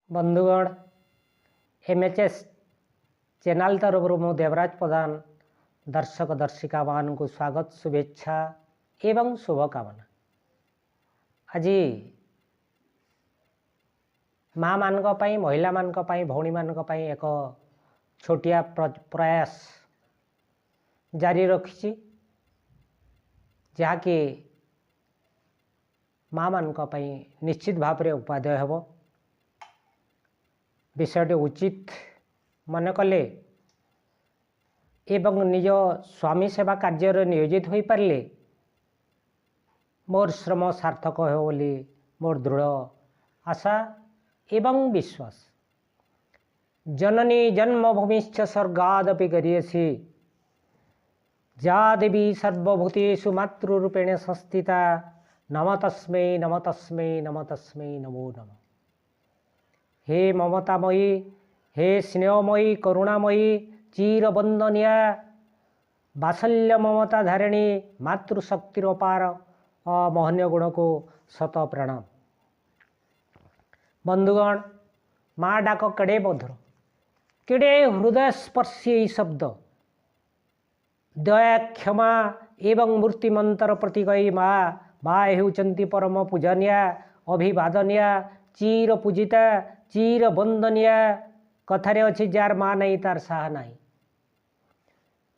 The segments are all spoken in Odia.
ବନ୍ଧୁଗଣ, ଏମ୍ଏଚ୍ଏସ୍ ଚ୍ୟାନେଲ୍ ତରଫରୁ ମୁଁ ଦେବରାଜ ପ୍ରଧାନ ଦର୍ଶକ ଦର୍ଶିକାମାନଙ୍କୁ ସ୍ୱାଗତ, ଶୁଭେଚ୍ଛା ଏବଂ ଶୁଭକାମନା। ଆଜି ମାଆମାନଙ୍କ ପାଇଁ, ମହିଳାମାନଙ୍କ ପାଇଁ, ଭଉଣୀମାନଙ୍କ ପାଇଁ ଏକ ଛୋଟିଆ ପ୍ରୟାସ ଜାରି ରଖିଛି, ଯାହାକି ମାଆମାନଙ୍କ ପାଇଁ ନିଶ୍ଚିତ ଭାବରେ ଉପାଦେୟ ହେବ। ବିଷୟଟି ଉଚିତ ମନେ କଲେ ଏବଂ ନିଜ ସ୍ୱାମୀ ସେବା କାର୍ଯ୍ୟରେ ନିୟୋଜିତ ହୋଇପାରିଲେ ମୋର ଶ୍ରମ ସାର୍ଥକ ହେବ ବୋଲି ମୋର ଦୃଢ଼ ଆଶା ଏବଂ ବିଶ୍ୱାସ। ଜନନୀ ଜନ୍ମଭୂମିଶ୍ଚ ସ୍ୱର୍ଗାଦପି ଗରୀୟସୀ, ଯା ଦେବୀ ସର୍ବଭୂତେଷୁ ମାତୃରୂପେଣ ସଂସ୍ଥିତା, ନମ ତସ୍ମୈ ନମ ତସ୍ମୈ ନମ ତସ୍ମୈ ନମୋ ନମଃ। ହେ ମମତାମୟୀ, ହେ ସ୍ନେହମୟୀ, କରୁଣାମୟୀ, ଚିରବନ୍ଦନୀୟା, ବାତ୍ସଲ୍ୟ ମମତା ଧାରିଣୀ ମାତୃଶକ୍ତିର ଅପାର ମହନୀୟ ଗୁଣକୁ ଶତ ପ୍ରଣାମ। ବନ୍ଧୁଗଣ, ମା ଡାକ କେଡ଼େ ମଧୁର, କେଡ଼େ ହୃଦୟସ୍ପର୍ଶୀ ଏହି ଶବ୍ଦ। ଦୟା, କ୍ଷମା ଏବଂ ମୂର୍ତ୍ତିମନ୍ତର ପ୍ରତୀକ ଏଇ ମା। ମା ହେଉଛନ୍ତି ପରମ ପୂଜନୀୟା, ଅଭିବାଦନୀୟା, ଚିର ପୂଜିତା, ଚିର ବନ୍ଦନୀୟା। କଥାରେ ଅଛି, ଯାର ମା ନାହିଁ ତାର ସାହା ନାହିଁ।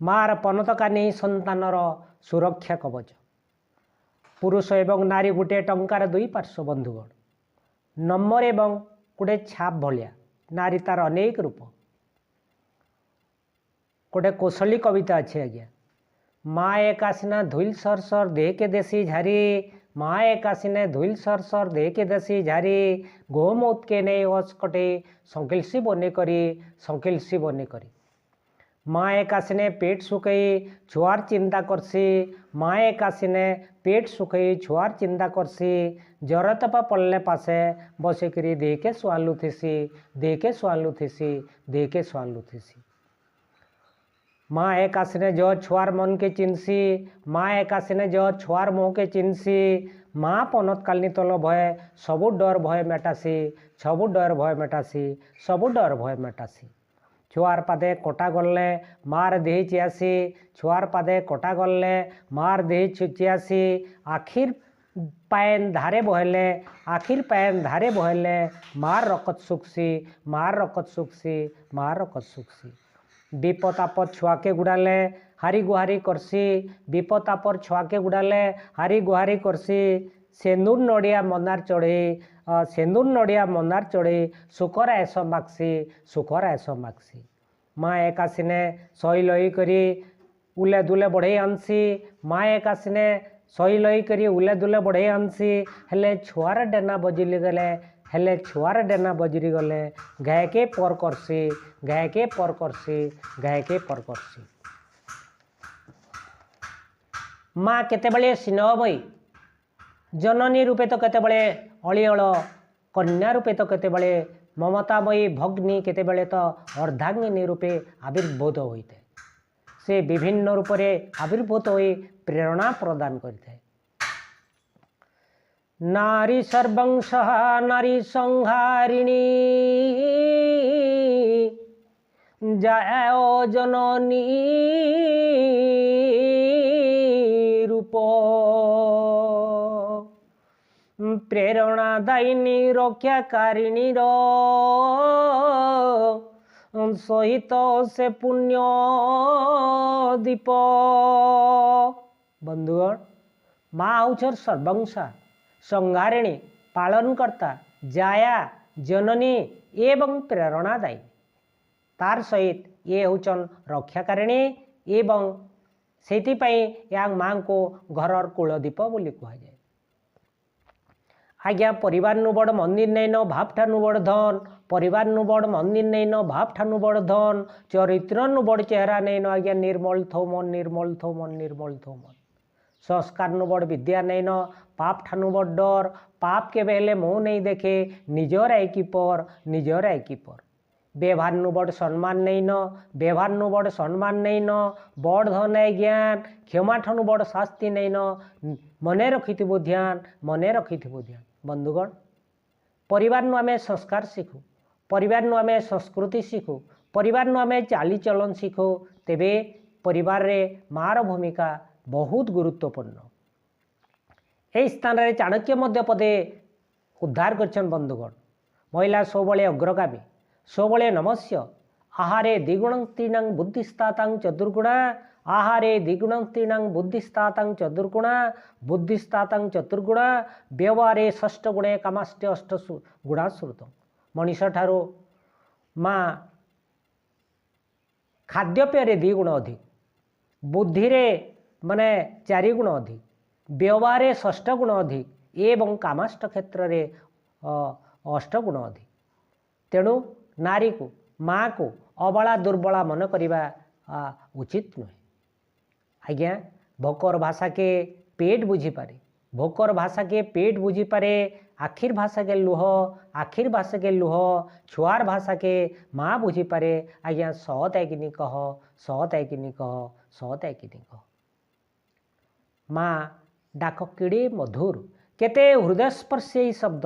ମାର ପନତକାନି ସନ୍ତାନର ସୁରକ୍ଷା କବଚ। ପୁରୁଷ ଏବଂ ନାରୀ ଗୋଟିଏ ଟଙ୍କାର ଦୁଇ ପାର୍ଶ୍ୱ। ବନ୍ଧୁଗଣ, ନମ୍ବର ଏବଂ ଗୋଟେ ଛାପ ଭଳିଆ ନାରୀ ତାର ଅନେକ ରୂପ। ଗୋଟେ କୋଶଳୀ କବିତା ଅଛି ଆଜ୍ଞା। ମା ଏକା ସିନା ଧୁଇଲ ସର ସର ଦେହକେ ଦେଶୀ ଝାରି, ମା ଏକା ସିନେ ଧୁଇଲ ସର ସର ଦେହକେ ଦେଶୀ ଝାରି, ଗୋମୂତକେ ନେଇ ଅସ୍କଟେ ସଂକିଲସି ବନେ କରି, ସଂକିଲସି ବନେ କରି। ମା ଏକା ସିନେ ପେଟ ଶୁଖେଇ ଛୁଆର ଚିନ୍ତା କରସି, ମା ଏକା ସିନେ ପେଟ ଶୁଖେଇ ଛୁଆର ଚିନ୍ତା କରସି, ଜର ତପା ପଡ଼ଲେ ପାଶେ ବସିକରି ଦେହକେ ଶୁଆଲୁଥିସି, ଦେହକେ ଶୁଆଲୁଥିସି, ଦେହକେ ଶୁଆଲୁଥିସି। ମା ଏକା ସିନେ ଯ ଛୁଆର ମନକେ ଚିନ୍ସି, ମା ଏକା ସିନେ ଯ ଛୁଆର ମୁହଁକେ ଚିନ୍ସି, ମା ପନତ କାଲନି ତଲ ଭୟ ସବୁ ଡର ଭୟ ମେଟାସି, ସବୁ ଡର ଭୟ ମେଟାସି, ସବୁ ଡର ଭୟ ମେଟାସି। ଛୁଆର ପାଦେ କଟା ଗଲେ ମାର ଦେହି ଚିଆସି, ଛୁଆର ପାଦେ କଟା ଗଲେ ମାର ଦେହି ଚିଆସି, ଆଖିର ପାଏନ୍ ଧାରେ ବହେଲେ, ଆଖିର ପାଏନ୍ ଧାରେ ବହେଲେ ମାର ରକତ ଶୁକ୍ସି, ମାର ରକତ ଶୁକ୍ସି, ମାର ରକତ ଶୁକ୍ସି। ବିପଦ ଆପଦ ଛୁଆକେ ଗୁଡ଼ାଲେ ହାରି ଗୁହାରି କରସି, ବିପଦ ଆପଦ ଛୁଆକେ ଗୁଡ଼ାଲେ ହାରି ଗୁହାରି କରସି, ସେନ୍ଦୁର ନଡ଼ିଆ ମନାର ଚଢ଼େଇ, ସେନ୍ଦୁର ନଡ଼ିଆ ମନାର ଚଢ଼େଇ ସୁଖର ଆୟସ ମାଗ୍ସି, ସୁଖର ଆୟସ ମାଗ୍ସି। ମା ଏକା ସିନେ ସହି ଲହି କରି ଉଲେ ଦୁଲେ ବଢ଼େଇ ଆନ୍ସି, ମା ଏକା ସିନେ ସହି ଲହି କରି ଉଲେ ଦୁଲେ ବଢ଼େଇ ଆନ୍ସି, ହେଲେ ଛୁଆର ଡେନା ବଜିଲି ଗଲେ, ହେଲେ ଛୁଆର ଡେନା ବଜରି ଗଲେ ଗାୟକେ ପର କରସି, ଗାୟକେ ପର କରସି, ଗାୟକେ ପର କରସି। ମା କେତେବେଳେ ସ୍ନେହମୟୀ ଜନନୀ ରୂପେ ତ କେତେବେଳେ ଅଳିଅଳ କନ୍ୟା ରୂପେ ତ କେତେବେଳେ ମମତାମୟୀ ଭଗ୍ନୀ, କେତେବେଳେ ତ ଅର୍ଦ୍ଧାଙ୍ଗିନୀ ରୂପେ ଆବିର୍ଭୂତ ହୋଇଥାଏ। ସେ ବିଭିନ୍ନ ରୂପରେ ଆବିର୍ଭୂତ ହୋଇ ପ୍ରେରଣା ପ୍ରଦାନ କରିଥାଏ। ନାରୀ ସର୍ବଂସହା ନାରୀ ସଂହାରିଣୀ, ଜାୟ ଜନନୀ ରୂପ, ପ୍ରେରଣାଦାୟିନୀ ରକ୍ଷାକାରିଣୀର ସହିତ ସେ ପୁଣ୍ୟ ଦୀପ। ବନ୍ଧୁଗଣ, ମା ହେଉଛନ୍ ସର୍ବଂସା, ସଂହାରିଣୀ, ପାଳନକର୍ତ୍ତା, ଜାୟା, ଜନନୀ ଏବଂ ପ୍ରେରଣାଦାୟିନୀ। ତାର ସହିତ ଇଏ ହେଉଛନ୍ ରକ୍ଷାକାରିଣୀ ଏବଂ ସେଇଥିପାଇଁ ଏହା ମାଆଙ୍କୁ ଘରର କୁଳଦୀପ ବୋଲି କୁହାଯାଏ। ଆଜ୍ଞା, ପରିବାରନୁ ବଡ଼ ମନ୍ଦିର ନେଇନ, ଭାବଠାନୁ ବଡ଼ ଧନ, ପରିବାରନୁ ବଡ଼ ମନ୍ଦିର ନେଇନ, ଭାବଠାନୁ ବଡ଼ ଧନ, ଚରିତ୍ରନୁ ବଡ଼ ଚେହେରା ନେଇନ ଆଜ୍ଞା, ନିର୍ମଳ ଥଉ ମନ, ନିର୍ମଳ ଥଉ ମନ, ନିର୍ମଳ ଥଉ ମନ। ସଂସ୍କାରନୁ ବଡ଼ ବିଦ୍ୟା ନେଇନ, ପାପ ଠାନୁ ବଡ଼ ଡର, ପାପ କେବେ ହେଲେ ମୁଁ ନେଇ ଦେଖେ, ନିଜର ଆଇକି ପର, ନିଜର ଆଇକି ପର। ବ୍ୟବହାରନୁ ବଡ଼ ସମ୍ମାନ ନେଇନ, ବ୍ୟବହାରନୁ ବଡ଼ ସମ୍ମାନ ନେଇନ, ବଡ଼ ଧନ ଜ୍ଞାନ, କ୍ଷମା ଠାନୁ ବଡ଼ ଶାସ୍ତି ନେଇନ, ମନେ ରଖିଥିବୁ ଧ୍ୟାନ, ମନେ ରଖିଥିବୁ ଧ୍ୟାନ। ବନ୍ଧୁଗଣ, ପରିବାରନୁ ଆମେ ସଂସ୍କାର ଶିଖୁ, ପରିବାରନୁ ଆମେ ସଂସ୍କୃତି ଶିଖୁ, ପରିବାରନୁ ଆମେ ଚାଲିଚଳନ ଶିଖୁ। ତେବେ ପରିବାରରେ ମାଆର ଭୂମିକା ବହୁତ ଗୁରୁତ୍ୱପୂର୍ଣ୍ଣ। ଏହି ସ୍ଥାନରେ ଚାଣକ୍ୟ ମଧ୍ୟ ପଦେ ଉଦ୍ଧାର କରିଛନ୍ତି ବନ୍ଧୁଗଣ। ମହିଳା ସବୁବେଳେ ଅଗ୍ରଗାମୀ, ସବୁବେଳେ ନମସ୍ୟ। ଆହାରେ ଦ୍ୱିଗୁଣ ସ୍ତ୍ରୀଣାଂ ବୁଦ୍ଧିସ୍ତାତାଂ ଚତୁର୍ଗୁଣା, ଆହାରେ ଦ୍ୱିଗୁଣ ସ୍ତ୍ରୀଣାଂ ବୁଦ୍ଧିସ୍ତାତାଂ ଚତୁର୍ଗୁଣା, ବୁଦ୍ଧିସ୍ତାତାଂ ଚତୁର୍ଗୁଣା, ବ୍ୟବହାରେ ଷଷ୍ଠ ଗୁଣେ କାମାଷ୍ଟେ ଅଷ୍ଟ ଗୁଣା ଶ୍ରୁତ। ମଣିଷ ଠାରୁ ମା ଖାଦ୍ୟପେୟରେ 2 ଗୁଣ ଅଧିକ, ବୁଦ୍ଧିରେ ମାନେ 4 ଗୁଣ ଅଧିକ, ବ୍ୟବହାରେ ଷଷ୍ଠ ଗୁଣ ଅଧିକ ଏବଂ କାମାଷ୍ଟ କ୍ଷେତ୍ରରେ ଅଷ୍ଟ ଗୁଣ ଅଧିକ। ତେଣୁ ନାରୀକୁ, ମାଆକୁ ଅବଳା ଦୁର୍ବଳା ମନେ କରିବା ଉଚିତ ନୁହେଁ ଆଜ୍ଞା। ଭୋକର ଭାଷାକେ ପେଟ ବୁଝିପାରେ, ଭୋକର ଭାଷାକେ ପେଟ ବୁଝିପାରେ, ଆଖିର ଭାଷାକେ ଲୁହ, ଆଖିର ଭାଷାକେ ଲୁହ, ଛୁଆର ଭାଷାକେ ମା ବୁଝିପାରେ ଆଜ୍ଞା। ସତ୍ କିନି କହ, ସତ୍ କିନି କହ, ସତ୍ କିନି କହ। ମା ଡାକ କେଡ଼େ ମଧୁର, କେତେ ହୃଦୟସ୍ପର୍ଶୀ ଏହି ଶବ୍ଦ।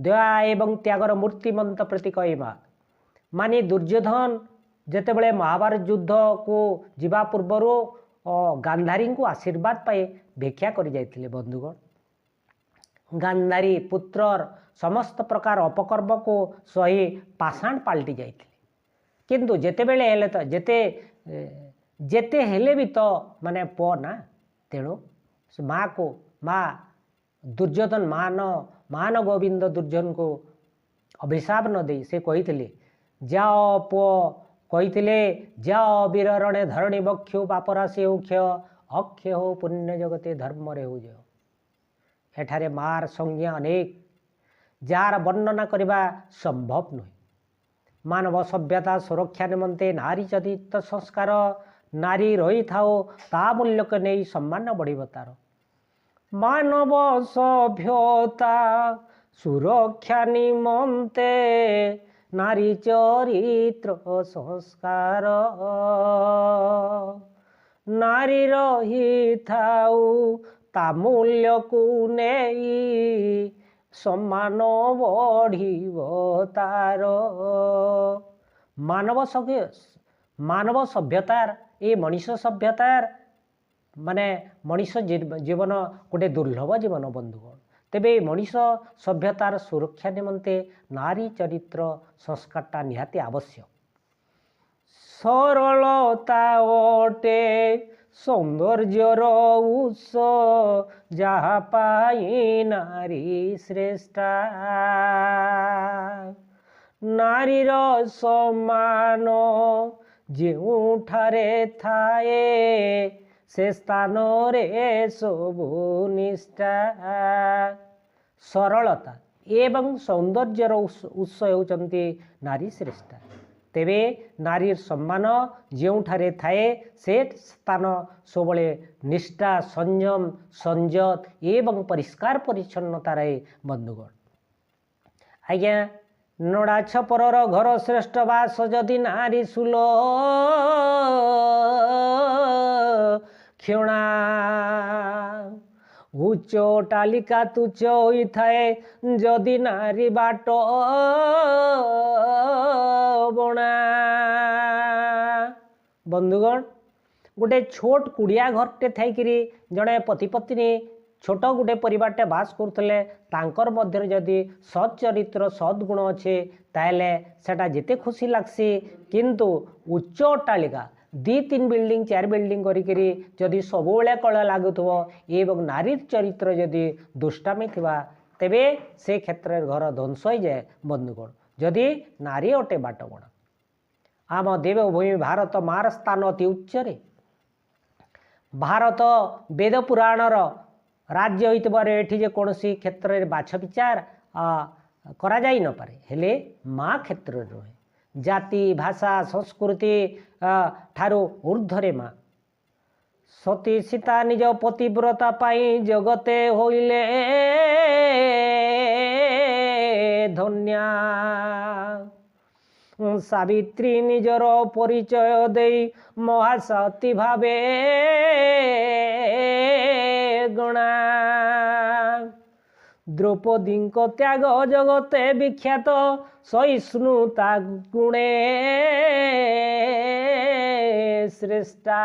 ଦୟା ଏବଂ ତ୍ୟାଗର ମୂର୍ତ୍ତିମନ୍ତ ପ୍ରତୀକ ଏ ମା। ମାନେ ଦୁର୍ଯ୍ୟୋଧନ ଯେତେବେଳେ ମହାଭାରତ ଯୁଦ୍ଧକୁ ଯିବା ପୂର୍ବରୁ ଗାନ୍ଧାରୀଙ୍କୁ ଆଶୀର୍ବାଦ ପାଇ ଭିକ୍ଷା କରି ଯାଇଥିଲେ ବନ୍ଧୁଗଣ, ଗାନ୍ଧାରୀ ପୁତ୍ରର ସମସ୍ତ ପ୍ରକାର ଅପକର୍ମକୁ ସହି ପାଷାଣ ପାଲଟି ଯାଇଥିଲେ। କିନ୍ତୁ ଯେତେବେଳେ ହେଲେ ତ ଯେତେ ଯେତେ ହେଲେ ବି ତ ମାନେ ପୁଅ ନା। ତେଣୁ ସେ ମାଆକୁ, ମା ଦୁର୍ଯ୍ୟୋଧନ ମାନ ଗୋବିନ୍ଦ ଦୁର୍ଯ୍ୟୋଧନକୁ ଅଭିଶାପ ନ ଦେଇ ସେ କହିଥିଲେ, ଯାଅ ପୁଅ, କହିଥିଲେ ଯାଅ ବୀରରଣେ ଧରଣୀ ବକ୍ଷୁ ପାପରାଶି ହେଉ କ୍ଷୟ, ଅକ୍ଷୟ ହେଉ ପୁଣ୍ୟ ଜଗତେ ଧର୍ମରେ ହେଉ ଜୟ। ଏଠାରେ ମାର ସଂଜ୍ଞା ଅନେକ, ଯାହାର ବର୍ଣ୍ଣନା କରିବା ସମ୍ଭବ ନୁହେଁ। ମାନବ ସଭ୍ୟତା ସୁରକ୍ଷା ନିମନ୍ତେ ନାରୀ ଚରିତ୍ର ସଂସ୍କାର, ନାରୀ ରହିଥାଉ ତା ମୂଲ୍ୟକୁ ନେଇ ସମ୍ମାନ ବଢ଼ିବ ତାର। ମାନବ ସଭ୍ୟତା ସୁରକ୍ଷା ନିମନ୍ତେ ନାରୀ ଚରିତ୍ର ସଂସ୍କାର, ନାରୀ ରହିଥାଉ ତା ମୂଲ୍ୟକୁ ନେଇ ସମ୍ମାନ ବଢ଼ିବ ତାର। ମାନବ ସଭ୍ୟତାର, ଏ ମଣିଷ ସଭ୍ୟତାର ମାନେ ମଣିଷ ଜୀବନ ଗୋଟେ ଦୁର୍ଲଭ ଜୀବନ ବନ୍ଧୁଗଣ। ତେବେ ଏ ମଣିଷ ସଭ୍ୟତାର ସୁରକ୍ଷା ନିମନ୍ତେ ନାରୀ ଚରିତ୍ର ସଂସ୍କାରଟା ନିହାତି ଆବଶ୍ୟକ। ସରଳତା ଅଟେ ସୌନ୍ଦର୍ଯ୍ୟର ଉତ୍ସ, ଯାହା ପାଇଁ ନାରୀ ଶ୍ରେଷ୍ଠା। ନାରୀର ସମ୍ମାନ ଯେଉଁଠାରେ ଥାଏ ସେ ସ୍ଥାନରେ ସବୁ ନିଷ୍ଠା। ସରଳତା ଏବଂ ସୌନ୍ଦର୍ଯ୍ୟର ଉତ୍ସ ହେଉଛନ୍ତି ନାରୀ ଶ୍ରେଷ୍ଠା। ତେବେ ନାରୀର ସମ୍ମାନ ଯେଉଁଠାରେ ଥାଏ ସେ ସ୍ଥାନ ସବୁବେଳେ ନିଷ୍ଠା, ସଂଯମ, ସଂଯତ ଏବଂ ପରିଷ୍କାର ପରିଚ୍ଛନ୍ନତା ରହେ ବନ୍ଧୁଗଣ। ଆଜ୍ଞା, ନଡ଼ା ଛପରର ଘର ଶ୍ରେଷ୍ଠ ବାସ ଯଦି ନାରୀ ସୁଲ କ୍ଷଣା, ଉଚ୍ଚ ଅଟ୍ଟାଳିକା ତୁଚ୍ଛ ହୋଇଥାଏ ଯଦି ନାରୀ ବାଟ ବଣା। ବନ୍ଧୁଗଣ, ଗୋଟେ ଛୋଟ କୁଡ଼ିଆ ଘରଟେ ଥାଇକିରି ଜଣେ ପତି ପତ୍ନୀ ଛୋଟ ଗୋଟେ ପରିବାରଟେ ବାସ କରୁଥିଲେ, ତାଙ୍କର ମଧ୍ୟରେ ଯଦି ସତ୍ ଚରିତ୍ର ସଦ୍ଗୁଣ ଅଛେ ତାହେଲେ ସେଟା ଯେତେ ଖୁସି ଲାଗ୍ସି। କିନ୍ତୁ ଉଚ୍ଚ ଅଟ୍ଟାଳିକା 2-3 ବିଲ୍ଡିଂ 4 ବିଲ୍ଡିଂ କରିକିରି ଯଦି ସବୁବେଳେ କଳ ଲାଗୁଥିବ ଏବଂ ନାରୀର ଚରିତ୍ର ଯଦି ଦୁଷ୍ଟାମି ଥିବା, ତେବେ ସେ କ୍ଷେତ୍ରରେ ଘର ଧ୍ୱଂସ ହୋଇଯାଏ ବନ୍ଧୁଗଣ, ଯଦି ନାରୀ ଅଟେ ବାଟବଣା। ଆମ ଦେବଭୂମି ଭାରତ ମାର ସ୍ଥାନ ଅତି ଉଚ୍ଚରେ। ଭାରତ ବେଦ ପୁରାଣର ରାଜ୍ୟ ହୋଇଥିବାରୁ ଏଠି ଯେକୌଣସି କ୍ଷେତ୍ରରେ ବାଛ ବିଚାର କରାଯାଇ ନପାରେ, ହେଲେ ମା କ୍ଷେତ୍ରରେ ନୁହେଁ। ଜାତି, ଭାଷା, ସଂସ୍କୃତି ଠାରୁ ଉର୍ଦ୍ଧ୍ୱରେ ମା। ସତୀ ସୀତା ନିଜ ପତିବ୍ରତା ପାଇଁ ଜଗତେ ହୋଇଲେ ଧନ୍ୟା। ସାବିତ୍ରୀ ନିଜର ପରିଚୟ ଦେଇ ମହାସତୀ ଭାବେ ଗଣା। ଦ୍ରୌପଦୀଙ୍କ ତ୍ୟାଗ ଜଗତେ ବିଖ୍ୟାତ, ସହିଷ୍ଣୁତା ଗୁଣେ ଶ୍ରେଷ୍ଠା।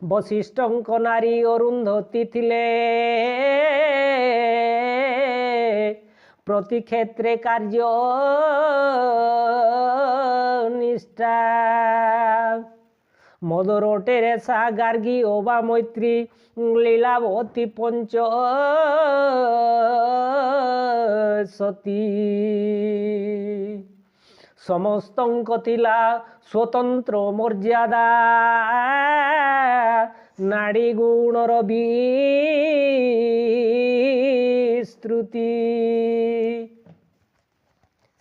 ବଶିଷ୍ଠଙ୍କ ନାରୀ ଅରୁନ୍ଧତୀ ଥିଲେ ପ୍ରତି କ୍ଷେତ୍ରେ କାର୍ଯ୍ୟ ନିଷ୍ଠା। ମଦର ଟେରେସା, ଗାର୍ଗୀ ଅବା ମୈତ୍ରୀ, ଲୀଳାବତୀ ପଞ୍ଚ ସତୀ, ସମସ୍ତଙ୍କ ଥିଲା ସ୍ୱତନ୍ତ୍ର ମର୍ଯ୍ୟାଦା, ନାରୀ ଗୁଣର ବିସ୍ତୃତି।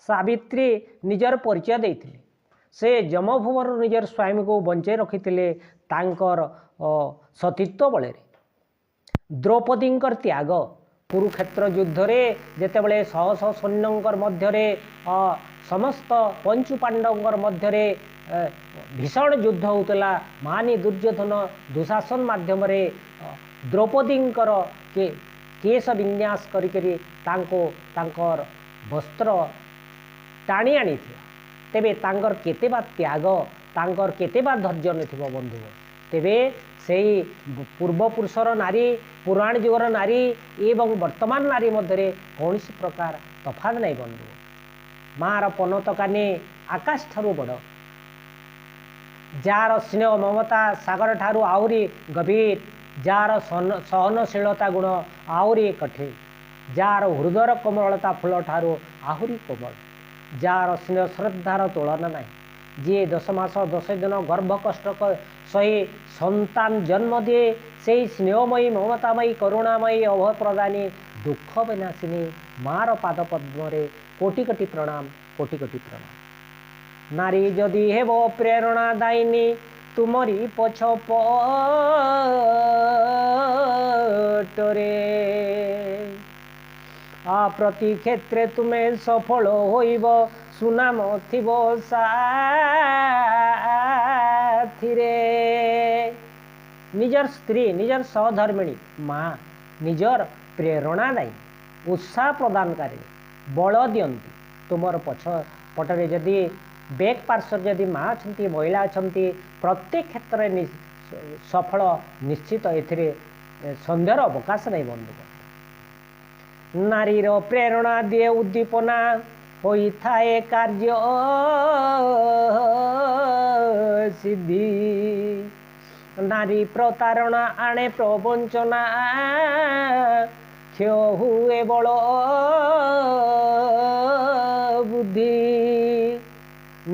ସାବିତ୍ରୀ ନିଜର ପରିଚୟ ଦେଇଥିଲେ। ସେ ଯମଭୁବନରୁ ନିଜର ସ୍ୱାମୀକୁ ବଞ୍ଚେଇ ରଖିଥିଲେ ତାଙ୍କର ସତୀତ୍ୱ ବଳରେ। ଦ୍ରୌପଦୀଙ୍କର ତ୍ୟାଗ, କୁରୁକ୍ଷେତ୍ର ଯୁଦ୍ଧରେ ଯେତେବେଳେ ଶହ ଶହ ସୈନ୍ୟଙ୍କର ମଧ୍ୟରେ, ସମସ୍ତ ପଞ୍ଚୁ ପାଣ୍ଡବଙ୍କର ମଧ୍ୟରେ ଭୀଷଣ ଯୁଦ୍ଧ ହେଉଥିଲା, ମାନି ଦୁର୍ଯ୍ୟୋଧନ ଦୁଶାସନ ମାଧ୍ୟମରେ ଦ୍ରୌପଦୀଙ୍କର କେଶ ବିନ୍ୟାସ କରିକରି ତାଙ୍କୁ ତାଙ୍କର ବସ୍ତ୍ର ଟାଣି ଆଣିଥିଲା। ତେବେ ତାଙ୍କର କେତେ ବା ତ୍ୟାଗ, ତାଙ୍କର କେତେ ବା ଧୈର୍ଯ୍ୟ ନଥିବ ବନ୍ଧୁଗଣ। ତେବେ ସେଇ ପୂର୍ବପୁରୁଷର ନାରୀ, ପୁରାଣ ଯୁଗର ନାରୀ ଏବଂ ବର୍ତ୍ତମାନ ନାରୀ ମଧ୍ୟରେ କୌଣସି ପ୍ରକାର ତଫାତ ନାହିଁ ବନ୍ଧୁ। ମାଆର ପନତ କାନି ଆକାଶ ଠାରୁ ବଡ଼, ଯାହାର ସ୍ନେହ ମମତା ସାଗର ଠାରୁ ଆହୁରି ଗଭୀର, ଯାହାର ସହନଶୀଳତା ଗୁଣ ଆହୁରି କଠିନ, ଯାହାର ହୃଦୟର କୋମଳତା ଫୁଲ ଠାରୁ ଆହୁରି କୋମଳ, ଯାହାର ସ୍ନେହ ଶ୍ରଦ୍ଧାର ତୁଳନା ନାହିଁ, ଯିଏ 10 ମାସ 10 ଦିନ ଗର୍ଭ କଷ୍ଟ ସହି ସନ୍ତାନ ଜନ୍ମ ଦିଏ, ସେଇ ସ୍ନେହମୟୀ, ମମତାମୟୀ, କରୁଣାମୟୀ, ଅଭୟ ପ୍ରଦାନୀ, ଦୁଃଖ ବିନାଶିନୀ ମାଆର ପାଦ ପଦ୍ମରେ କୋଟି କୋଟି ପ୍ରଣାମ, କୋଟି କୋଟି ପ୍ରଣାମ। ନାରୀ ଯଦି ହେବ ପ୍ରେରଣା ଦାୟିନୀ ତୁମରି ପଛ ପଟରେ, ପ୍ରତି କ୍ଷେତ୍ରେ ତୁମେ ସଫଳ ହୋଇବ, ସୁନାମ ଥିବ ସାଥିରେ। ନିଜର ସ୍ତ୍ରୀ, ନିଜର ସହଧର୍ମିଣୀ ମା ନିଜର ପ୍ରେରଣାଦାୟୀ, ଉତ୍ସାହ ପ୍ରଦାନକାରୀ, ବଳ ଦିଅନ୍ତି। ତୁମର ପଛ ପଟରେ ଯଦି ବେକ୍ ପାର୍ଶ୍ୱରେ ଯଦି ମା ଅଛନ୍ତି, ମହିଳା ଅଛନ୍ତି, ପ୍ରତ୍ୟେକ କ୍ଷେତ୍ରରେ ସଫଳ ନିଶ୍ଚିତ, ଏଥିରେ ସନ୍ଦେହର ଅବକାଶ ନାହିଁ ବନ୍ଧୁଗଣ। ନାରୀର ପ୍ରେରଣା ଦିଏ ଉଦ୍ଦୀପନା, ହୋଇଥାଏ କାର୍ଯ୍ୟ ସିଦ୍ଧି। ନାରୀ ପ୍ରତାରଣା ଆଣେ ପ୍ରବଞ୍ଚନା, କ୍ଷୟ ହୁଏ ବଳ ବୁଦ୍ଧି।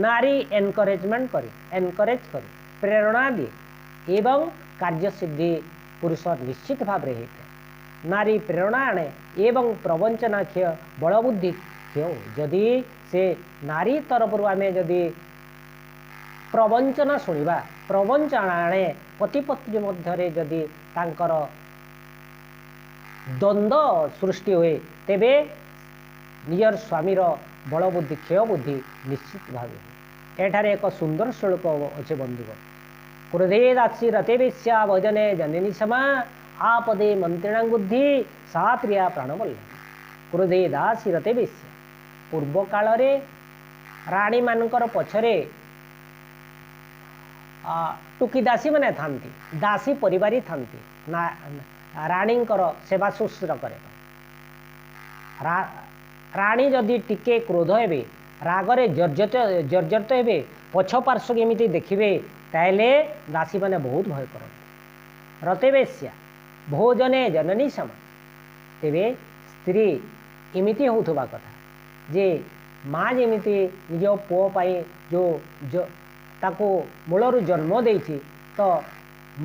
ନାରୀ ଏନକରେଜମେଣ୍ଟ କରେ, ଏନକରେଜ କରେ, ପ୍ରେରଣା ଦିଏ ଏବଂ କାର୍ଯ୍ୟସିଦ୍ଧି ପୁରୁଷ ନିଶ୍ଚିତ ଭାବରେ ହେଇଥାଏ। ନାରୀ ପ୍ରେରଣା ଆଣେ ଏବଂ ପ୍ରବଞ୍ଚନା କ୍ଷୟ, ବଳବୁଦ୍ଧି କ୍ଷୟ। ଯଦି ସେ ନାରୀ ତରଫରୁ ଆମେ ଯଦି ପ୍ରବଞ୍ଚନା ଶୁଣିବା, ପ୍ରବଞ୍ଚନା ଆଣେ, ପତି ପତ୍ନୀ ମଧ୍ୟରେ ଯଦି ତାଙ୍କର ଦ୍ୱନ୍ଦ୍ୱ ସୃଷ୍ଟି ହୁଏ, ତେବେ ନିଜର ସ୍ୱାମୀର ବଳବୁଦ୍ଧି କ୍ଷୟ ବୁଦ୍ଧି ନିଶ୍ଚିତ ଭାବେ ହୁଏ। ଏଠାରେ ଏକ ସୁନ୍ଦର ଶ୍ଳୋକ ଅଛି ବନ୍ଧୁଗଣ। କ୍ରୋଧେ ଦାସୀ ରତେ ବେଶ୍ୟା ଭଜନେ ଜନନୀ ସମା, ଆପଦେ ମନ୍ତ୍ରିଣାଂ ବୁଦ୍ଧି ସା ପ୍ରିୟା ପ୍ରାଣବଲ୍ଲଭୀ। କ୍ରୋଧେ ଦାସୀ ରତେ ବେଶ୍ୟା। ପୂର୍ବ କାଳରେ ରାଣୀମାନଙ୍କର ପଛରେ ଟୁକି ଦାସୀମାନେ ଥାନ୍ତି, ଦାସୀ ପରିବାରୀ ଥାନ୍ତି ନା ରାଣୀଙ୍କର ସେବା ଶୁଶ୍ରୂଷା କରିବା। ରାଣୀ ଯଦି ଟିକେ କ୍ରୋଧ ହେବେ, ରାଗରେ ଜର୍ଜରିତ ହେବେ, ପଛ ପାର୍ଶ୍ୱକୁ ଏମିତି ଦେଖିବେ, ତାହେଲେ ଦାସୀମାନେ ବହୁତ ଭୟ କରନ୍ତି। ରତେ ବେଶ୍ୟା ଭୋଜନେ ଜନନୀ ସମ। ତେବେ ସ୍ତ୍ରୀ ଏମିତି ହେଉଥିବା କଥା ଯେ ମା ଯେମିତି ନିଜ ପୁଅ ପାଇଁ ଯେଉଁ ତାକୁ ମୂଳରୁ ଜନ୍ମ ଦେଇଛି, ତ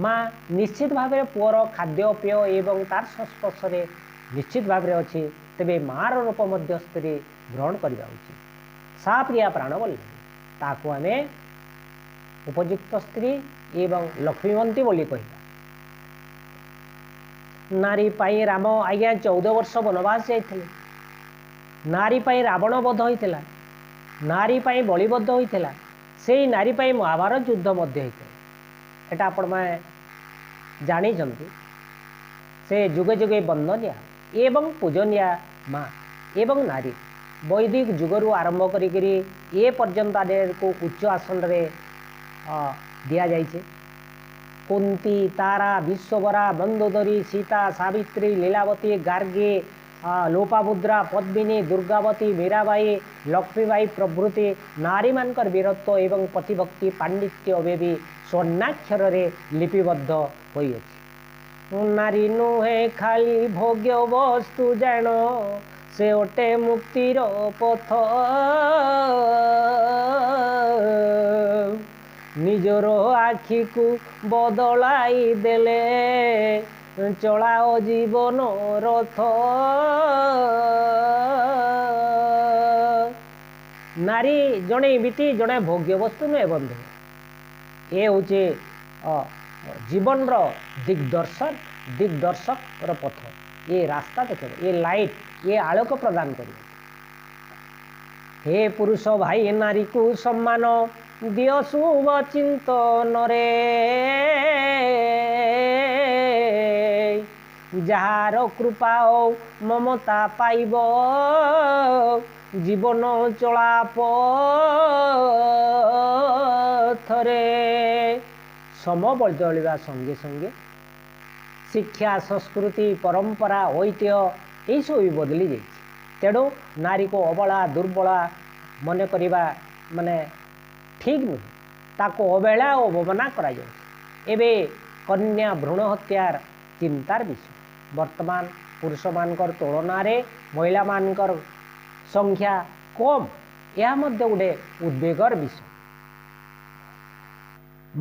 ମା ନିଶ୍ଚିତ ଭାବରେ ପୁଅର ଖାଦ୍ୟପେୟ ଏବଂ ତାର ସଂସ୍ପର୍ଶରେ ନିଶ୍ଚିତ ଭାବରେ ଅଛି। ତେବେ ମାଆର ରୂପ ମଧ୍ୟ ସ୍ତ୍ରୀ ଗ୍ରହଣ କରିବା ଉଚିତ। ସା ପ୍ରିୟା ପ୍ରାଣବଲ୍ଲଭୀ, ତାକୁ ଆମେ ଉପଯୁକ୍ତ ସ୍ତ୍ରୀ ଏବଂ ଲକ୍ଷ୍ମୀବନ୍ତୀ ବୋଲି କହିବା। ନାରୀ ପାଇଁ ରାମ ଆଜ୍ଞା 14 ବର୍ଷ ବନବାସ ଯାଇଥିଲେ। ନାରୀ ପାଇଁ ରାବଣ ବଧ ହୋଇଥିଲା, ନାରୀ ପାଇଁ ବଳିବଦ୍ଧ ହୋଇଥିଲା, ସେଇ ନାରୀ ପାଇଁ ମହାଭାରତ ଯୁଦ୍ଧ ମଧ୍ୟ ହୋଇଥିଲା। ଏଇଟା ଆପଣମାନେ ଜାଣିଛନ୍ତି। ସେ ଯୁଗେ ଯୁଗେ ବନ୍ଦନୀୟା ଏବଂ ପୂଜନୀୟା ମା ଏବଂ ନାରୀ। ବୈଦିକ ଯୁଗରୁ ଆରମ୍ଭ କରିକିରି ଏ ପର୍ଯ୍ୟନ୍ତ ନାରୀକୁ ଉଚ୍ଚ ଆସନରେ ଦିଆଯାଇଛି। କୁନ୍ତି, ତାରା, ବିଶ୍ୱବରା, ମନ୍ଦୋଦରୀ, ସୀତା, ସାବିତ୍ରୀ, ଲୀଳାବତୀ, ଗାର୍ଗୀ, ଲୋପାମୁଦ୍ରା, ପଦ୍ମିନୀ, ଦୁର୍ଗାବତୀ, ମୀରାବାଇ, ଲକ୍ଷ୍ମୀବାଇ ପ୍ରଭୃତି ନାରୀମାନଙ୍କର ବୀରତ୍ୱ ଏବଂ ପତିଭକ୍ତି ପାଣ୍ଡିତ୍ୟ ଏବେ ବି ସ୍ୱର୍ଣ୍ଣାକ୍ଷରରେ ଲିପିବଦ୍ଧ ହୋଇଅଛି। ନାରୀ ନୁହେଁ ଖାଲି ଭୋଗ୍ୟ ବସ୍ତୁ ଜାଣ, ସେ ଅଟେ ମୁକ୍ତିର ପଥ। ନିଜର ଆଖିକୁ ବଦଳାଇ ଦେଲେ ଚଳାଅ ଜୀବନ ରଥ। ନାରୀ ଜଣେ ଏମିତି ଜଣେ ଭୋଗ୍ୟ ବସ୍ତୁ ନୁହେଁ ବନ୍ଧୁ, ଏ ହେଉଛି ଜୀବନର ଦିଗ୍ଦର୍ଶକର ପଥ। ଏ ରାସ୍ତା ଦେଖେଇବ, ଏ ଲାଇଟ୍, ଏ ଆଲୋକ ପ୍ରଦାନ କରିବ। ହେ ପୁରୁଷ ଭାଇ, ନାରୀକୁ ସମ୍ମାନ ଦିଅ ଶୁଭ ଚିନ୍ତନରେ, ଯାହାର କୃପା ଓ ମମତା ପାଇବ ଜୀବନ ଚଳା ପଥରେ। ସମ ବଦଳିବା ସଙ୍ଗେ ସଙ୍ଗେ ଶିକ୍ଷା, ସଂସ୍କୃତି, ପରମ୍ପରା, ଐତିହ୍ୟ ଏଇସବୁ ବି ବଦଳି ଯାଇଛି। ତେଣୁ ନାରୀକୁ ଅବଳା ଦୁର୍ବଳା ମନେ କରିବା ମାନେ ଠିକ୍ ନୁହେଁ, ତାକୁ ଅବହେଳା ଓ ଅବମାନନା କରାଯାଉଛି। ଏବେ କନ୍ୟା ଭ୍ରୂଣ ହତ୍ୟାର ଚିନ୍ତାର ବିଷୟ। ବର୍ତ୍ତମାନ ପୁରୁଷମାନଙ୍କର ତୁଳନାରେ ମହିଳାମାନଙ୍କର ସଂଖ୍ୟା କମ୍, ଏହା ମଧ୍ୟ ଗୋଟେ ଉଦ୍ବେଗର ବିଷୟ।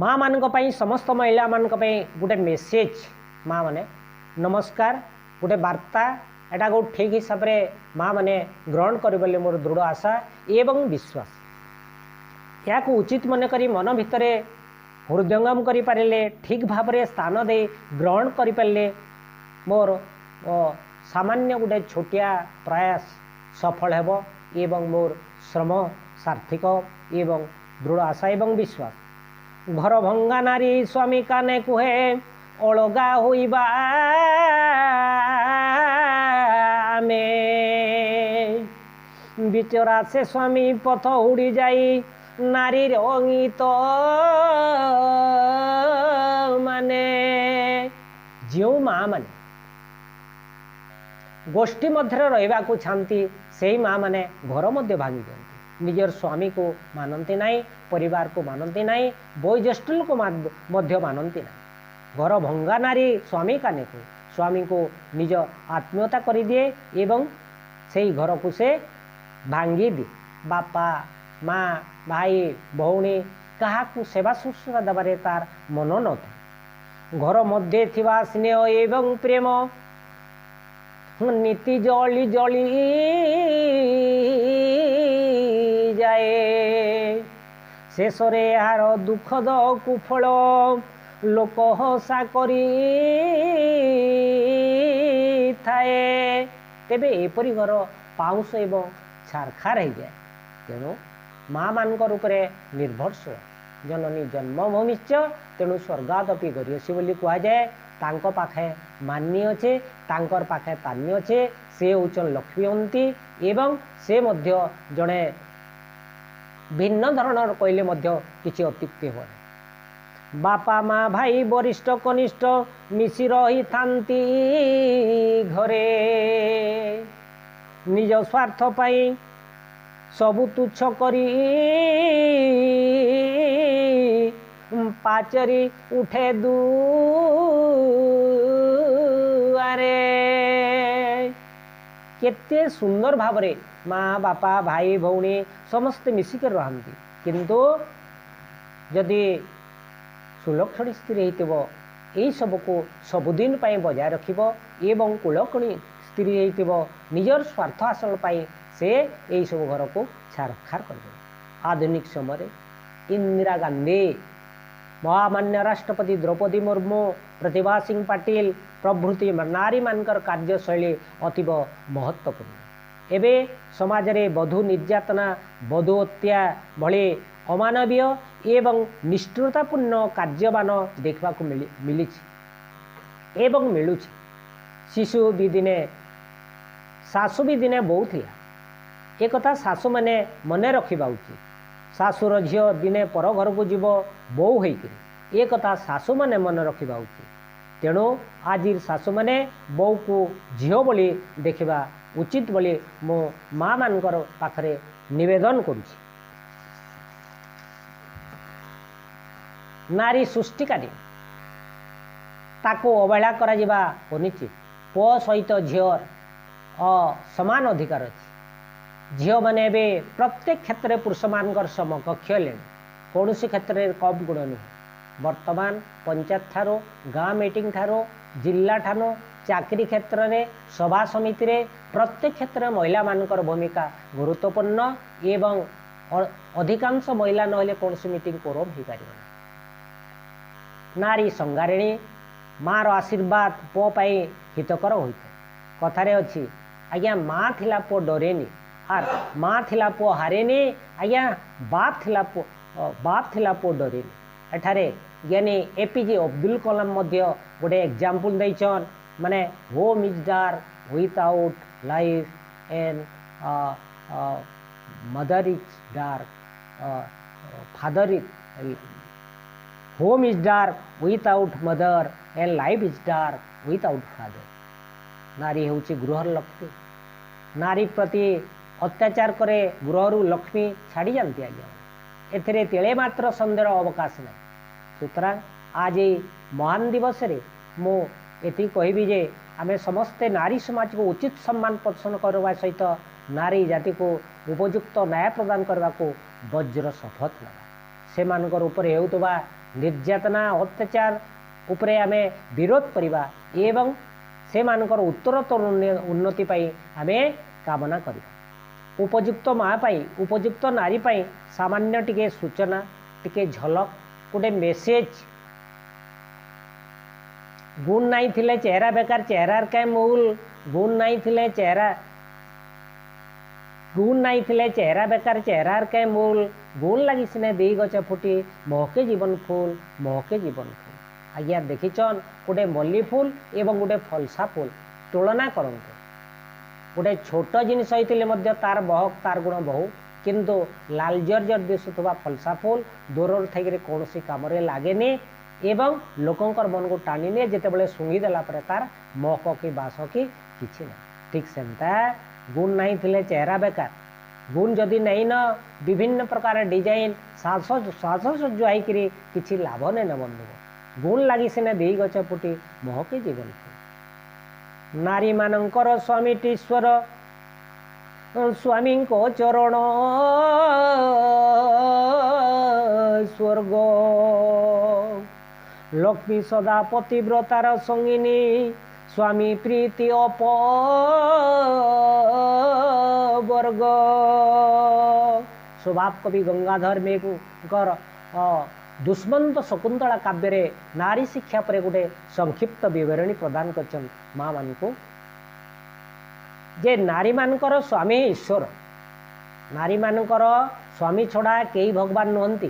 ମାଆମାନଙ୍କ ପାଇଁ, ସମସ୍ତ ମହିଳାମାନଙ୍କ ପାଇଁ ଗୋଟେ ମେସେଜ, ମାଆମାନେ ନମସ୍କାର, ଗୋଟେ ବାର୍ତ୍ତା, ଏଟାକୁ ଠିକ୍ ହିସାବରେ ମାଆମାନେ ଗ୍ରହଣ କରିବେ ବୋଲି ମୋର ଦୃଢ଼ ଆଶା ଏବଂ ବିଶ୍ୱାସ। ଏହାକୁ ଉଚିତ ମନେ କରି ମନ ଭିତରେ ହୃଦୟଙ୍ଗମ କରିପାରିଲେ, ଠିକ୍ ଭାବରେ ସ୍ଥାନ ଦେଇ ଗ୍ରହଣ କରିପାରିଲେ ମୋର ସାମାନ୍ୟ ଗୋଟେ ଛୋଟିଆ ପ୍ରୟାସ ସଫଳ ହେବ ଏବଂ ମୋର ଶ୍ରମ ସାର୍ଥିକ ଏବଂ ଦୃଢ଼ ଆଶା ଏବଂ ବିଶ୍ୱାସ। ଘର ଭଙ୍ଗା ନାରୀ ସ୍ୱାମୀ କାନେ କୁହେ ଅଳଗା ହୋଇବା ଆମେ, ବିଚରା ସେ ସ୍ୱାମୀ ପଥ ଉଡ଼ି ଯାଇ ନାରୀର ଅଙ୍ଗିତ ମାନେ। ଯେଉଁ ମା ମାନେ ଗୋଷ୍ଠୀ ମଧ୍ୟରେ ରହିବାକୁ ଚାହାନ୍ତି, ସେଇ ମା ମାନେ ଘର ମଧ୍ୟ ଭାଙ୍ଗି ଦିଅନ୍ତି। ନିଜର ସ୍ୱାମୀକୁ ମାନନ୍ତି ନାହିଁ, ପରିବାରକୁ ମାନନ୍ତି ନାହିଁ, ବୟୋଜ୍ୟେଷ୍ଠ ଲୋକ ମଧ୍ୟ ମାନନ୍ତି ନାହିଁ। ଘର ଭଙ୍ଗା ନାରୀ ସ୍ୱାମୀ କାନେକୁ ସ୍ୱାମୀକୁ ନିଜ ଆତ୍ମୀୟତା କରିଦିଏ ଏବଂ ସେଇ ଘରକୁ ସେ ଭାଙ୍ଗି ଦିଏ। ବାପା, ମା, ଭାଇ, ଭଉଣୀ କାହାକୁ ସେବା ଶୁଶ୍ରୂଷା ଦେବାରେ ତାର ମନ ନଥାଏ। ଘର ମଧ୍ୟରେ ଥିବା ସ୍ନେହ ଏବଂ ପ୍ରେମ ନୀତି ଜଳି ଜଳି ଯାଏ, ଶେଷରେ ଏହାର ଦୁଃଖଦ କୁଫଳ ଲୋକ ହସା କରି ଥାଏ। ତେବେ ଏପରି ଘର ପାଉଁଶ ଏବଂ ଛାରଖାର ହେଇଯାଏ। ତେଣୁ ମା ମାନଙ୍କର ଉପରେ ନିର୍ଭରଶୀଳ। ଜନନୀ ଜନ୍ମଭୂମିଶ୍ଚ, ତେଣୁ ସ୍ୱର୍ଗାଦପି ଗରୀୟସୀ ବୋଲି କୁହାଯାଏ। ତାଙ୍କ ପାଖେ ମାନ୍ୟ ଅଛେ, ତାଙ୍କର ପାଖେ ତାନ୍ୟ ଅଛେ, ସେ ହେଉଛନ୍ ଲକ୍ଷ୍ମୀ ହୁଅନ୍ତି ଏବଂ ସେ ମଧ୍ୟ ଜଣେ ଭିନ୍ନ ଧରଣର କହିଲେ ମଧ୍ୟ କିଛି ଅତ୍ୟୁକ୍ତି ହେବ ନାହିଁ। ବାପା, ମା, ଭାଇ, ବରିଷ୍ଠ କନିଷ୍ଠ ମିଶି ରହିଥାନ୍ତି ଘରେ, ନିଜ ସ୍ୱାର୍ଥ ପାଇଁ ସବୁ ତୁଚ୍ଛ କରି ପାଚେରୀ ଉଠେ ଦୁଆରେ। କେତେ ସୁନ୍ଦର ଭାବରେ ମା, ବାପା, ଭାଇ, ଭଉଣୀ ସମସ୍ତେ ମିଶିକି ରହନ୍ତି। କିନ୍ତୁ ଯଦି ସୁଲକ୍ଷଣୀ ସ୍ତ୍ରୀ ହେଇଥିବ, ଏଇସବୁକୁ ସବୁଦିନ ପାଇଁ ବଜାୟ ରଖିବ ଏବଂ କୁଳକ୍ଷଣୀ ସ୍ତ୍ରୀ ହେଇଥିବ, ନିଜର ସ୍ୱାର୍ଥ ହାସଲ ପାଇଁ ସେ ଏଇସବୁ ଘରକୁ ଛାରଖାର କରିଦେବ। ଆଧୁନିକ ସମୟରେ ଇନ୍ଦିରା ଗାନ୍ଧୀ, ମହାମାନ୍ୟ ରାଷ୍ଟ୍ରପତି ଦ୍ରୌପଦୀ ମୁର୍ମୁ, ପ୍ରତିଭା ସିଂ ପାଟିଲ ପ୍ରଭୃତି ନାରୀମାନଙ୍କର କାର୍ଯ୍ୟଶୈଳୀ ଅତୀବ ମହତ୍ତ୍ୱପୂର୍ଣ୍ଣ। ଏବେ ସମାଜରେ ବଧୂ ନିର୍ଯାତନା, ବଧୂ ହତ୍ୟା ଭଳି ଅମାନବୀୟ ଏବଂ ନିଷ୍ଠୁରତାପୂର୍ଣ୍ଣ କାର୍ଯ୍ୟମାନ ଦେଖିବାକୁ ମିଳିଛି ଏବଂ ମିଳୁଛି। ଶିଶୁ ବି ଦିନେ ଶାଶୁ ବି ଦିନେ ବୋଉ ଥିଲା, ଏକଥା ଶାଶୁମାନେ ମନେ ରଖିବା ଉଚିତ। ଶାଶୁର ଝିଅ ଦିନେ ପର ଘରକୁ ଯିବ ବୋଉ ହେଇକିରି, ଏ କଥା ଶାଶୁମାନେ ମନେ ରଖିବା ଉଚିତ। ତେଣୁ ଆଜିର ଶାଶୁମାନେ ବୋଉକୁ ଝିଅ ବୋଲି ଦେଖିବା ଉଚିତ ବୋଲି ମୁଁ ମାଆମାନଙ୍କର ପାଖରେ ନିବେଦନ କରୁଛି। ନାରୀ ସୃଷ୍ଟିକାରୀ, ତାକୁ ଅବହେଳା କରାଯିବା ଅନୁଚିତ। ପୁଅ ସହିତ ଝିଅର ସମାନ ଅଧିକାର ଅଛି। ଝିଅମାନେ ଏବେ ପ୍ରତ୍ୟେକ କ୍ଷେତ୍ରରେ ପୁରୁଷମାନଙ୍କର ସମକକ୍ଷ ହେଲେଣି, କୌଣସି କ୍ଷେତ୍ରରେ କମ୍ ଗୁଣ ନୁହେଁ। ବର୍ତ୍ତମାନ ପଞ୍ଚାୟତ ଠାରୁ, ଗାଁ ମିଟିଂ ଠାରୁ, ଜିଲ୍ଲା ଠାରୁ, ଚାକିରି କ୍ଷେତ୍ରରେ, ସଭା ସମିତିରେ ପ୍ରତ୍ୟେକ କ୍ଷେତ୍ରରେ ମହିଳାମାନଙ୍କର ଭୂମିକା ଗୁରୁତ୍ୱପୂର୍ଣ୍ଣ ଏବଂ ଅଧିକାଂଶ ମହିଳା ନହେଲେ କୌଣସି ମିଟିଂ କୋରମ୍ ହେଇପାରିବ ନାହିଁ। ନାରୀ ସଂଗାରିଣୀ, ମାଆର ଆଶୀର୍ବାଦ ପୁଅ ପାଇଁ ହିତକର ହୋଇଥାଏ। କଥାରେ ଅଛି ଆଜ୍ଞା, ମା ଥିଲା ପୁଅ ଡରେନି, ଆର୍ ମା ଥିଲା ପୁଅ ହାରେନି, ଆଜ୍ଞା ବାପ ଥିଲା ପୁଅ, ବାପ ଥିଲା ପୁଅ ଡରେନି। ଏଠାରେ ଜ୍ଞାନୀ A P J Abdul Kalam ମଧ୍ୟ ଗୋଟେ ଏକ୍ଜାମ୍ପଲ୍ ଦେଇଛନ୍, ମାନେ home is dark without life and mother is dark, father is, home is dark without mother and life is dark without father. ନାରୀ ହେଉଛି ଗୃହର ଲକ୍ଷ୍ମୀ। ନାରୀ ପ୍ରତି ଅତ୍ୟାଚାର କରେ ଗୃହରୁ ଲକ୍ଷ୍ମୀ ଛାଡ଼ିଯାଆନ୍ତି ଆଜ୍ଞା, ଏଥିରେ ତିଳେ ମାତ୍ର ସନ୍ଦେହର ଅବକାଶ ନାହିଁ। ସୁତରାଂ ଆଜି ମହାନ ଦିବସରେ ମୁଁ ଏତିକି କହିବି ଯେ ଆମେ ସମସ୍ତେ ନାରୀ ସମାଜକୁ ଉଚିତ ସମ୍ମାନ ପ୍ରଦର୍ଶନ କରିବା ସହିତ ନାରୀ ଜାତିକୁ ଉପଯୁକ୍ତ ନ୍ୟାୟ ପ୍ରଦାନ କରିବାକୁ ବଜ୍ର ଶପଥ ନେବା। ସେମାନଙ୍କର ଉପରେ ହେଉଥିବା ନିର୍ଯାତନା, ଅତ୍ୟାଚାର ଉପରେ ଆମେ ବିରୋଧ କରିବା ଏବଂ ସେମାନଙ୍କର ଉତ୍ତରୋତ୍ତର ଉନ୍ନତି ପାଇଁ ଆମେ କାମନା କରିବା। ଉପଯୁକ୍ତ ମା ପାଇଁ, ଉପଯୁକ୍ତ ନାରୀ ପାଇଁ ସାମାନ୍ୟ ଟିକେ ସୂଚନା, ଟିକେ ଝଲକ, ଗୋଟେ ମେସେଜ। ଗୁଣ ନାଇଁ ଥିଲେ ଚେହେରା ବେକାର, ଚେହେରାର କାଇଁ ମୂଲ। ଗୁଣ ନାଇଁ ଥିଲେ ଚେହେରା, ଗୁଣ ନାଇଁ ଥିଲେ ଚେହେରା ବେକାର, ଚେହେରାର କାଇଁ ମୂଲ। ଗୁଣ ଲାଗି ସିନେ ଦେଇ ଗଛ ଫୁଟି ମହକେ ଜୀବନ ଫୁଲ, ମହକେ ଜୀବନ ଫୁଲ। ଆଜ୍ଞା ଦେଖିଛନ୍ ଗୋଟେ ମଲ୍ଲି ଫୁଲ ଏବଂ ଗୋଟେ ଫଲସା ଫୁଲ ତୁଳନା କରନ୍ତୁ। ଗୋଟେ ଛୋଟ ଜିନିଷ ହେଇଥିଲେ ମଧ୍ୟ ତାର ମହକ, ତାର ଗୁଣ ବହୁ, କିନ୍ତୁ ଲାଲ ଜର ଜର ଦିଶୁଥିବା ଫଲସା ଫୁଲ ଦୂରରୁ ଥାଇକିରି କୌଣସି କାମରେ ଲାଗେନି ଏବଂ ଲୋକଙ୍କର ମନକୁ ଟାଣି ନିଏ। ଯେତେବେଳେ ଶୁଙ୍ଘି ଦେଲା ପରେ ତାର ମହକ କି ବାସ କି କିଛି ନାହିଁ। ଠିକ୍ ସେନ୍ତା ଗୁଣ ନାହିଁ ଥିଲେ ଚେହେରା ବେକାର, ଗୁଣ ଯଦି ନାଇଁ ନ ବିଭିନ୍ନ ପ୍ରକାର ଡିଜାଇନ ସାଜସଜ୍ଜା ହେଇକିରି କିଛି ଲାଭ ନାଇଁ ନ ବନ୍ଧୁ। ଗୁଣ ଲାଗି ସିନା ଦେଇ ଗଛ ଫୁଟି ମହକେ ଜୀବନ ଫୁଲ। ନାରୀମାନଙ୍କର ସ୍ୱାମୀଟି ଈଶ୍ୱର, ସ୍ୱାମୀଙ୍କ ଚରଣ ସ୍ୱର୍ଗ। ଲକ୍ଷ୍ମୀ ସଦା ପତିବ୍ରତାର ସଙ୍ଗିନୀ, ସ୍ୱାମୀ ପ୍ରୀତି ଅପବର୍ଗ। ସ୍ୱଭାବ କବି ଗଙ୍ଗାଧର ମେହେରଙ୍କର ଦୁଷ୍ମନ୍ତ ଶକୁନ୍ତଳା କାବ୍ୟରେ ନାରୀ ଶିକ୍ଷା ପରେ ଗୋଟେ ସଂକ୍ଷିପ୍ତ ବିବରଣୀ ପ୍ରଦାନ କରିଛନ୍ତି ମାଆମାନଙ୍କୁ, ଯେ ନାରୀମାନଙ୍କର ସ୍ୱାମୀ ଈଶ୍ୱର, ନାରୀମାନଙ୍କର ସ୍ୱାମୀ ଛଡ଼ା କେହି ଭଗବାନ ନୁହନ୍ତି।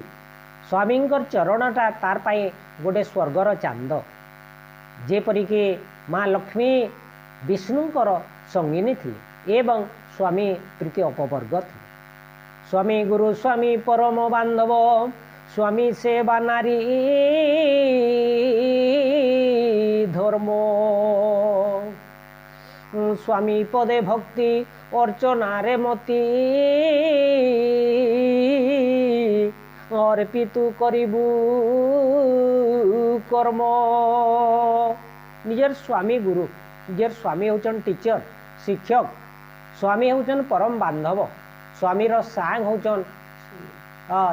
ସ୍ୱାମୀଙ୍କର ଚରଣଟା ତାର ପାଇଁ ଗୋଟେ ସ୍ୱର୍ଗର ଚାନ୍ଦ। ଯେପରିକି ମା ଲକ୍ଷ୍ମୀ ବିଷ୍ଣୁଙ୍କର ସଙ୍ଗିନୀ ଥିଲେ ଏବଂ ସ୍ୱାମୀ ପ୍ରୀତି ଅପବର୍ଗ ଥିଲେ। ସ୍ୱାମୀ ଗୁରୁ ସ୍ୱାମୀ ପରମ ବାନ୍ଧବ, ସ୍ୱାମୀ ସେବା ନାରୀ ଧର୍ମ। ସ୍ୱାମୀ ପଦେ ଭକ୍ତି ଅର୍ଚ୍ଚନାରେ ମତି, ଅର୍ପିତୁ କରିବୁ କର୍ମ। ନିଜର ସ୍ୱାମୀ ଗୁରୁ, ନିଜର ସ୍ୱାମୀ ହେଉଛନ୍ ଟିଚର, ଶିକ୍ଷକ, ସ୍ୱାମୀ ହେଉଛନ୍ ପରମ ବାନ୍ଧବ, ସ୍ୱାମୀର ସାଙ୍ଗ ହେଉଛନ୍,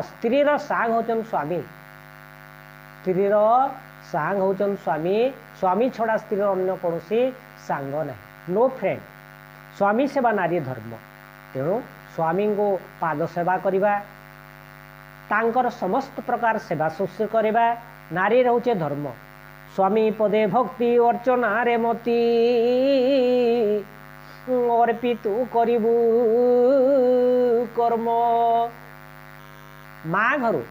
ସ୍ତ୍ରୀର ସାଙ୍ଗ ହେଉଛନ୍ ସ୍ୱାମୀ, ସ୍ତ୍ରୀର ସାଙ୍ଗ ହେଉଛନ୍ ସ୍ୱାମୀ। ସ୍ୱାମୀ ଛଡ଼ା ସ୍ତ୍ରୀର ଅନ୍ୟ କୌଣସି ସାଙ୍ଗ ନାହିଁ, ନୋ ଫ୍ରେଣ୍ଡ। ସ୍ୱାମୀ ସେବା ନାରୀ ଧର୍ମ। ତେଣୁ ସ୍ୱାମୀଙ୍କୁ ପାଦ ସେବା କରିବା, ତାଙ୍କର ସମସ୍ତ ପ୍ରକାର ସେବା ଶୁଶ୍ରୂଷା କରିବା ନାରୀର ହେଉଛି ଧର୍ମ। ସ୍ୱାମୀ ପଦେ ଭକ୍ତି ଅର୍ଚ୍ଚନାରେ ମତି, ଅର୍ପିତୁ କରିବୁ କର୍ମ। ମା ଘରୁ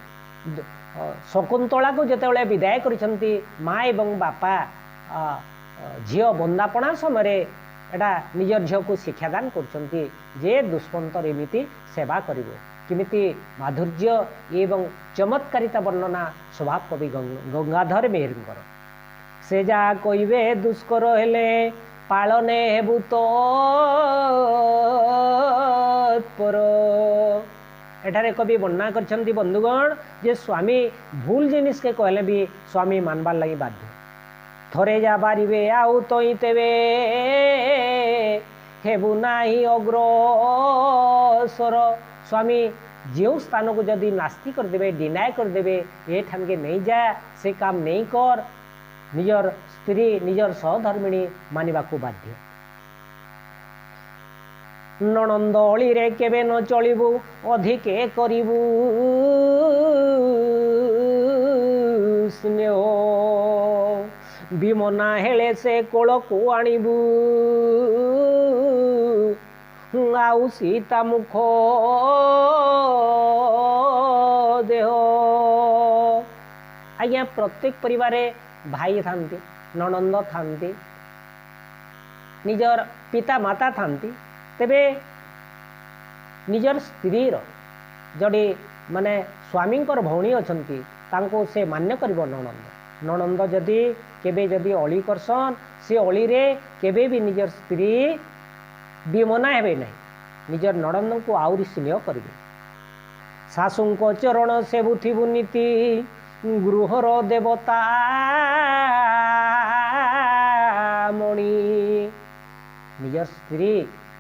ଶକୁନ୍ତଳାକୁ ଯେତେବେଳେ ବିଦାୟ କରିଛନ୍ତି ମା ଏବଂ ବାପା, ଝିଅ ବନ୍ଦାପଣା ସମୟରେ ଏଇଟା ନିଜର ଝିଅକୁ ଶିକ୍ଷାଦାନ କରୁଛନ୍ତି ଯେ ଦୁଷ୍ମନ୍ତର ଏମିତି ସେବା କରିବ। କେମିତି ମାଧୁର୍ଯ୍ୟ ଏବଂ ଚମତ୍କାରିତା ବର୍ଣ୍ଣନା ସ୍ୱଭାବ କବି ଗଙ୍ଗାଧର ମେହେରଙ୍କର। ସେ ଯାହା କହିବେ ଦୁଷ୍କର ହେଲେ ପାଳନେ ହେବୁ ତତ୍ପର। ଏଠାରେ କବି ବର୍ଣ୍ଣନା କରିଛନ୍ତି ବନ୍ଧୁଗଣ ଯେ ସ୍ୱାମୀ ଭୁଲ ଜିନିଷକେ କହିଲେ ବି ସ୍ୱାମୀ ମାନବାର ଲାଗି ବାଧ୍ୟ। ଥରେ ଯା ବାରିବେ ଆଉ ତଇଁ ତେବେ ହେବୁ ନାହିଁ ଅଗ୍ରସର। ସ୍ୱାମୀ ଯେଉଁ ସ୍ଥାନକୁ ଯଦି ନାସ୍ତି କରିଦେବେ, ଡିନାଏ କରିଦେବେ, ଏ ଠାନକେ ନେଇ ଯା, ସେ କାମ ନେଇ କର, ନିଜର ସ୍ତ୍ରୀ ନିଜର ସହଧର୍ମିଣୀ ମାନିବାକୁ ବାଧ୍ୟ। ନଣନ୍ଦ ଅଳିରେ କେବେ ନ ଚଳିବୁ ଅଧିକେ କରିବୁ ସ୍ନେହ, ବିମନା ହେଲେ ସେ କୋଳକୁ ଆଣିବୁ ଆଉ ସୀତା ମୁଖ ଦେହ। ଆଜ୍ଞା, ପ୍ରତ୍ୟେକ ପରିବାରରେ ଭାଇ ଥାନ୍ତି, ନଣନ୍ଦ ଥାନ୍ତି, ନିଜର ପିତା ମାତା ଥାନ୍ତି। ତେବେ ନିଜର ସ୍ତ୍ରୀର ଯଦି ମାନେ ସ୍ୱାମୀଙ୍କର ଭଉଣୀ ଅଛନ୍ତି, ତାଙ୍କୁ ସେ ମାନ୍ୟ କରିବ ନଣନ୍ଦ। ନଣନ୍ଦ ଯଦି କେବେ ଯଦି ଅଳି କରସନ୍, ସେ ଅଳିରେ କେବେ ବି ନିଜର ସ୍ତ୍ରୀ ବିମନା ହେବେ ନାହିଁ, ନିଜର ନଣନ୍ଦଙ୍କୁ ଆହୁରି ସ୍ନେହ କରିବେ। ଶାଶୁଙ୍କ ଚରଣ ସେବୁଥିବୁ ନୀତି ଗୃହର ଦେବତା ମଣି। ନିଜର ସ୍ତ୍ରୀ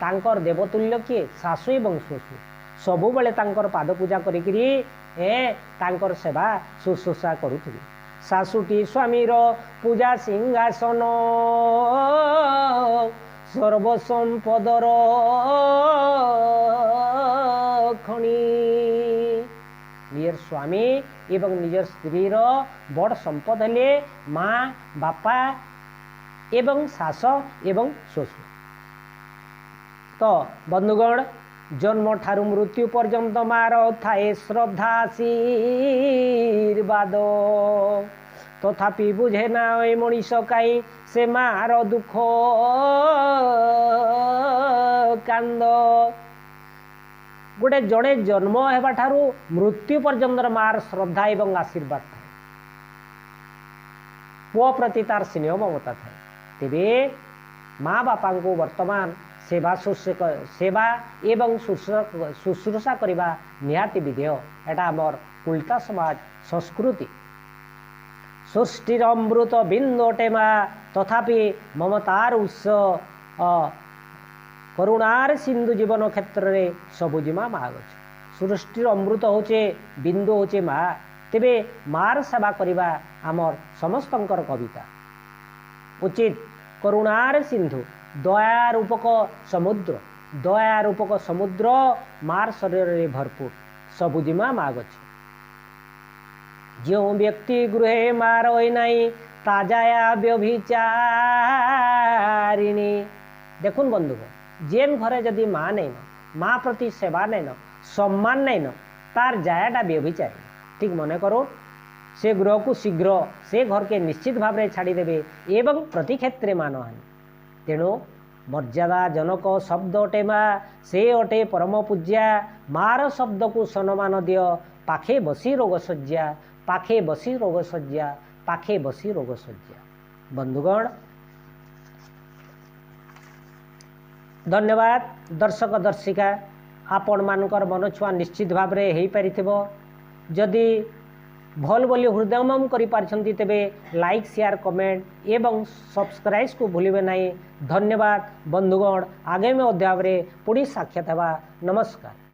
ତାଙ୍କର ଦେବତୁଲ୍ୟ କିଏ? ଶାଶୁ ଏବଂ ଶ୍ୱଶୁର। ସବୁବେଳେ ତାଙ୍କର ପାଦ ପୂଜା କରିକିରି ତାଙ୍କର ସେବା ଶୁଶ୍ରୂଷା କରୁଥିବେ। ଶାଶୁଟି ସ୍ୱାମୀର ପୂଜା ସିଂହାସନ ସର୍ବସମ୍ପଦର ଖଣି। ନିଜର ସ୍ୱାମୀ ଏବଂ ନିଜର ସ୍ତ୍ରୀର ବଡ଼ ସମ୍ପଦ ହେଲେ ମା, ବାପା ଏବଂ ଶାଶ ଏବଂ ଶ୍ୱଶୁର। ତ ବନ୍ଧୁଗଣ, ଜନ୍ମ ଠାରୁ ମୃତ୍ୟୁ ପର୍ଯ୍ୟନ୍ତ ମାର ଥାଏ ଶ୍ରଦ୍ଧା ଆଶୀର୍ବାଦ, ତଥାପି ବୁଝେ ନା ଏ ମଣିଷ କାହିଁ ସେ ମାର ଦୁଃଖ କାନ୍ଦ। ଗୋଟେ ଜଣେ ଜନ୍ମ ହେବା ଠାରୁ ମୃତ୍ୟୁ ପର୍ଯ୍ୟନ୍ତ ମାର ଶ୍ରଦ୍ଧା ଏବଂ ଆଶୀର୍ବାଦ ଥାଏ, ପୁଅ ପ୍ରତି ତାର ସ୍ନେହ ମମତା ଥାଏ। ତେବେ ମା ବାପାଙ୍କୁ ବର୍ତ୍ତମାନ ସେବା ସେବା ଏବଂ ଶୁଶ୍ରୂଷା କରିବା ନିହାତି ବିଧେୟ। ଏଟା ଆମର କୁଲତା ସମାଜ ସଂସ୍କୃତି। ସୃଷ୍ଟିର ଅମୃତ ବିନ୍ଦୁ ଅଟେ ମା, ତଥାପି ମମତାର ଉତ୍ସ କରୁଣାର ସିନ୍ଧୁ ଜୀବନ କ୍ଷେତ୍ରରେ ସବୁଜିମା ମା ଗଛ। ସୃଷ୍ଟିର ଅମୃତ ହଉଛେ ବିନ୍ଦୁ ହଉଛେ ମା। ତେବେ ମାର ସେବା କରିବା ଆମର ସମସ୍ତଙ୍କର କବିତା ଉଚିତ। କରୁଣାର ସିନ୍ଧୁ, ଦୟା ରୂପକ ସମୁଦ୍ର, ଦୟା ରୂପକ ସମୁଦ୍ର ମାର ଶରୀରରେ ଭରପୁର ସବୁଜିମା ମା ଗଛ। ଯେଉଁ ବ୍ୟକ୍ତି ଗୃହେ ମା ରହେ ନାହିଁ ତା ଜାୟା ବ୍ୟଭିଚାରିଣୀ। ଦେଖୁন ବନ୍ଧୁଗଣ, ଯେନ୍ ଘରେ ଯଦି ମା ନାଇଁନ, ମା ପ୍ରତି ସେବା ନାଇଁନ, ସମ୍ମାନ ନାଇଁନ, ତାର ଜାୟାଟା ବ୍ୟଭିଚାରିଣୀ। ଠିକ ମନେ କରୁ ସେ ଗୃହକୁ ଶୀଘ୍ର ସେ ଘରକେ ନିଶ୍ଚିତ ଭାବରେ ଛାଡ଼ିଦେବେ ଏବଂ ପ୍ରତି କ୍ଷେତ୍ରେ ମାନହାନି। ତେଣୁ ମର୍ଯ୍ୟାଦାଜନକ ଶବ୍ଦ ଅଟେ ମା, ସେ ଅଟେ ପରମ ପୂଜ୍ୟା। ମାର ଶବ୍ଦକୁ ସମ୍ମାନ ଦିଅ, ପାଖେ ବସି ରୋଗଶଯ୍ୟା, ପାଖେ ବସି ରୋଗଶଯ୍ୟା, ପାଖେ ବସି ରୋଗଶଯ୍ୟା। ବନ୍ଧୁଗଣ, ଧନ୍ୟବାଦ ଦର୍ଶକ ଦର୍ଶିକା, ଆପଣମାନଙ୍କର ମନଛୁଆଁ ନିଶ୍ଚିତ ଭାବରେ ହେଇପାରିଥିବ। ଯଦି ଭଲ ବୋଲି ହୃଦୟଙ୍ଗମ କରିପାରିଛନ୍ତି ତେବେ ଲାଇକ୍, ସେୟାର, କମେଣ୍ଟ ଏବଂ ସବସ୍କ୍ରାଇବ୍କୁ ଭୁଲିବେ ନାହିଁ। ଧନ୍ୟବାଦ ବନ୍ଧୁଗଣ, ଆଗାମୀ ଅଧ୍ୟାୟରେ ପୁଣି ସାକ୍ଷାତ ହେବା। ନମସ୍କାର।